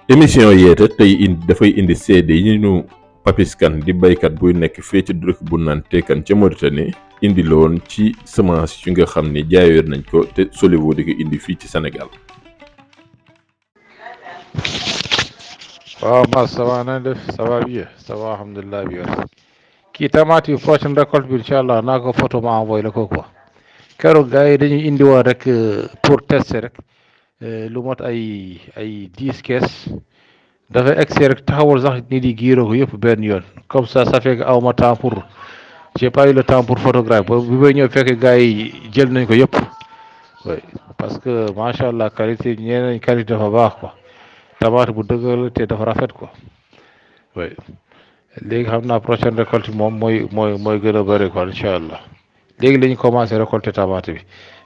émission yeete tey dafay indi seede yi ñu Papis Kane di baykat buy nekk fee ci dëkk bu naan Tekkan ca Mauritanie indi loon ci semence yu nga xam ni jaayoon nañ ko te Solivo di ko indi fii ci Sénégal. waaw Mass ça va na def ça va bien ça va alhamdulilah bien kii tomate yi prochaine récolte bi incha allah naa ko photo ma envoyé la ko quoi keroog gars yi dañuy indi woon rek pour tester rek lu mot ay 10 caisses dafa egsi rek taxawul sax nit yi giiroo ko yëpp benn yoon comme ça fait que aw ma temps pour j'ai pas eu le temps pour photographe ba bi may ñëw fekk gars yi jël nañ ko yëpp oui parce que macha allah qualité ñeneen qualité dafa baax quoi tomate bu dëgër la te dafa rafet quoi oui léegi xam naa prochaine récolte moom mooy gën a bëri quoi incha allah léegi la ñu commencé récolter tomate bi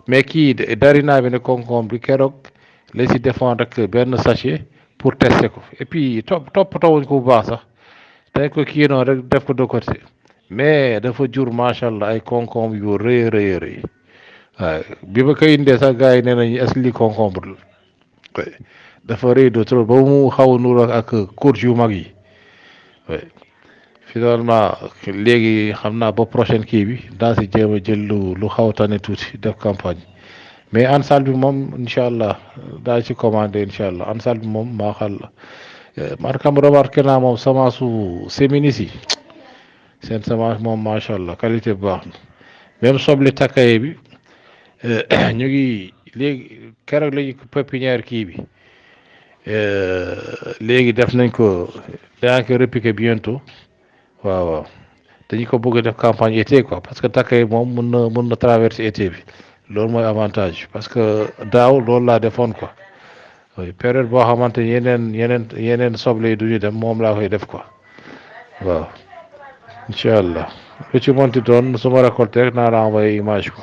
mais kii darina bi ne concombre bi keroog la si defoon rek benn sachet pour tester ko et puis toppatoo wuñ ko bu baax sax dañ ko kii noonu rek def ko de côté mais dafa jur macha allah ay concombre yu rëy a rëy rëy waaw bi ma koy indee sax gars yi nee nañu est-ce que lii concombre la dafa rëy de trop ba mu xaw a nuur ak courge yu mag yi finalement léegi xam naa ba prochaine kii bi daa si jéem a jël lu xaw a tane tuuti def campagne mais ansal bi moom incha allah daa ci commandé incha allah ansal bi moom maa xal la man kam remarqué naa moom semence su séminis yi seen semence moom macha allah qualité bu baax na même soble takkaye bi ñu ngi léegi keroog lañu pépinière kii bi léegi def nañ ko daa ko répliquer bientôt waaw dañu ko bëgg def campagne été quoi parce que takkaye moom mun na traverser été bi loolu mooy avantage parce que daaw loolu laa defoon quoi période boo xamante ni yeneen soble yi du ñu dem moom laa koy def quoi waaw incha allah lu ci monti doon su ma récolté rek naa la envoyé image ko